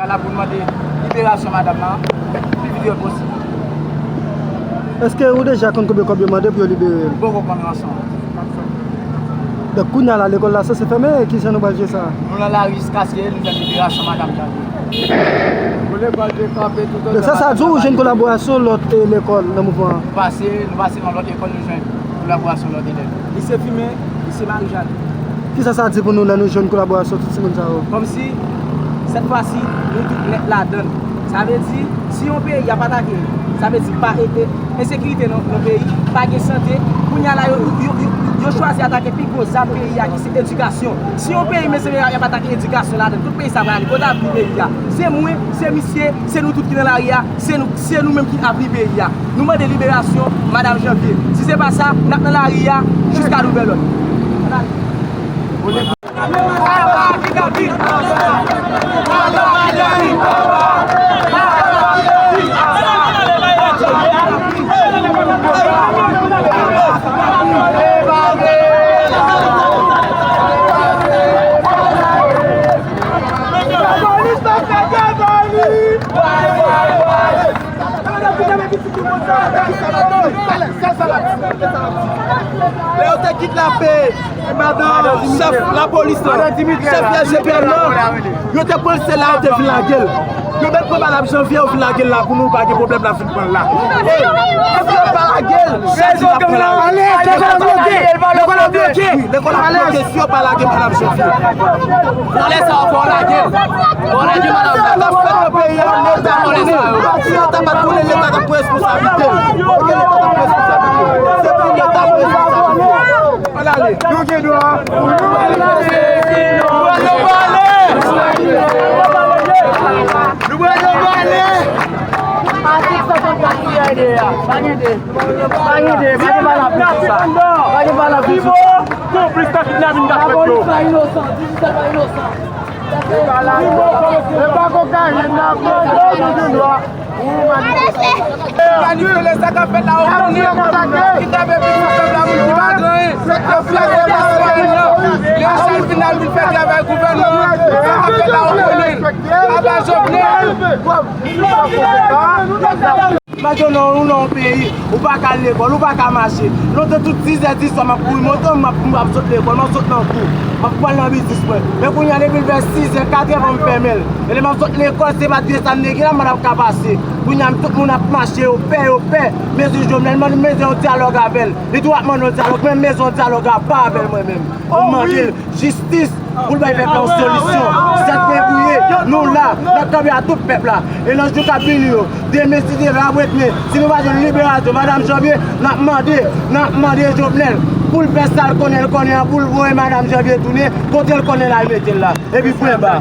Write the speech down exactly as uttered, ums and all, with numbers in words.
La pou n mande liberasyon madanm nan pi vit posib. Èske ou deja konn konbyen kòb yo mande pou yo libere l? M poko konn ranson. Donk, kounye a la, lekòl la sanse fèmen, e kijan nou pral jere sa? Nou nan lari jiskaske nou jwenn liberasyon madanm Janvye. Donk, sa, sa di w jwenn kolaborasyon lòt, e, lekòl nan mouvman an? Pase, nou pase nan lòt lekòl, nou jwenn kolaborasyon lòt elèv. Lise Fimen, lise Marijane. Kisa sa di pou nou lè nou jwenn kolaborasyon tout timoun sa yo? Kòmsi, sèt fwa si, nou tout nèt ladan l. Sa vle di, si yon peyi ap atake, sa vle di pa e, e, ensekirite nan, nan peyi, pa gen sante, kounye a la, yo, yo, yo, yo chwazi atake pi gwo zam peyi a, ki se edikasyon. Si yon peyi, mezanmi, y ap atake edikasyon ladan l, tout peyi sa va ale. Kote avni peyi a? Se mwen, se misye, se nou tout ki nan lari a, se nou, se nou menm ki avni peyi a. Nou mande liberasyon madanm Janvye. Si se pa sa, n ap nan lari a jiska nouvèl òd. Lè yo te kit lape, madanm chèf lapolis lan, chèf L G P N nan, yo te panse la yo te vin lage l. Yo mèt pran madanm Janvye, yo vin lage l la pou nou pa gen pwoblèm la. Pran l la. Ey, epi yo pa lage l. Chèz yo gen la. Lekòl ap bloke. Lekòl ap bloke. Wi, lekòl ap bloke si yo pa lage madanm Janvye. Vòlè sa yo fò lage. Fò lage madanm Janvye. Sa k ap fèt nan peyi a, Leta konnen. Si Leta pa t konnen, Leta t ap pran responsablite l. Leta t ap pran responsablite l. Se pou Leta pran responsablite l. Ann ale. Nou gen dwa. Nou pral ale. Nou pral ale. Atik senkannkat ki ede a. Pa gen de. Pa gen de. Pa gen pa la plis sa. Pa gen pa la plis sa. Konplis nan kidnapin k ap fèt yo. Lapolis pa inosan. Dijital pa inosan. Se pa kokayin nan, nou gen dwa. Manifeste sa k ap fèt la, ou konnen. Kidnape pitit pèp la, moun ki pa gen anyen. Yo fè se pa sitwayen nan. Lè yo chal final vin fè travay gouvènman an, sa k ap fèt la, ou konnen. Aba Jovenel. Imajine w nan yon peyi, ou pa ka al lekòl, ou pa ka mache. Lontan tout sizè diswa m ap kouri, m otan m ap, m ap sot lekòl, m ap sot nan kou, m ap pral nan biznis mwen. Men kounye a depi l vè sizè, katrè fò m fèmen l. E lè m ap sot lekòl, se pa de sa m te gen la, m ap ka pase. Kounye a, tout moun ap mache, yo pè, yo pè. Mezi Jovenel, mande mezi yon dyalòg avè l. Li tou ap mande yon dyalòg, men mezi yon dyalòg apa avè l mwen menm. Pou m mande l jistis, pou l bay pèp la yon solisyon. Sèt fevriye, nou la, n ap kanpe ak tout pèp la. E nan jou k ap vini yo, demen si Dye vle, apre demen, si nou pa jwenn liberasyon madanm Janvye, n ap mande, n ap mande Jovenel pou l fè sa l konnen l konnen an, pou l voye madanm Janvye tounen kote l konnen l al mete l la. Epi pwen ba.